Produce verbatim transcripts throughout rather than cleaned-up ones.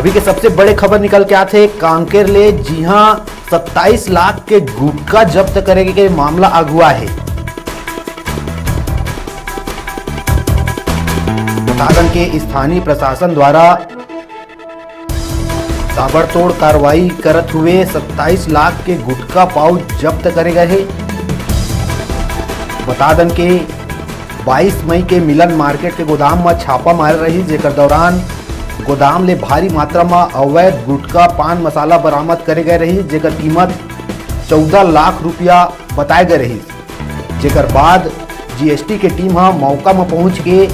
अभी के सबसे बड़े खबर निकल के आथे कांकेर ले, जिहां सत्ताईस लाख के गुटखा जब्त करे के मामला अगुआ हे। बता दन के स्थानीय प्रशासन द्वारा ताबड़तोड़ कार्रवाई करत हुए सत्ताईस लाख के गुटखा पाउच जब्त करे गए हे। बता दन के बाईस मई के मिलन मार्केट के गोदाम म छापा मारे रहिस, जेकर दौरान गोदाम ले भारी मात्रा म अवैध गुटखा पान मसाला बरामद करे गए रहिस, जेकर कीमत चौदह लाख रुपया बताए गए रहिस। जेकर बाद जीएसटी के टीम ह मौका म पहुंच के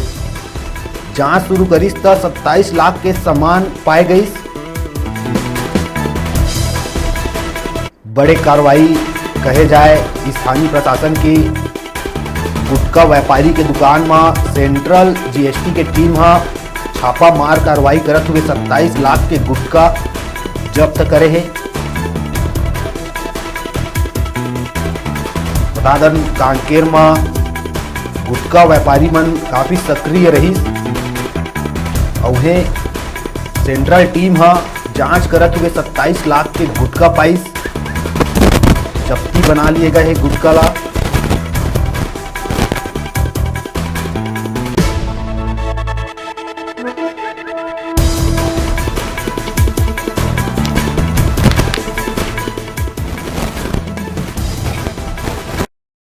जांच शुरू करिस, त सत्ताईस लाख के सामान पाए गइस। बड़े कार्रवाई कहे जाए स्थानीय प्रशासन के। गुटखा व्यापारी के दुकान म सेंट्रल जीएसटी के टीम ह छापा मार कार्रवाई करत हुए सत्ताईस लाख के गुटखा जब्त करे हे। बता दन, कांकेर म गुटखा व्यापारी मन काफी सक्रिय रहिस। अउ उहें सेंट्रल टीम ह जांच करत हुए सत्ताईस लाख के गुटखा पाइस। जब्ती बना लिए गए हे गुटखा ला।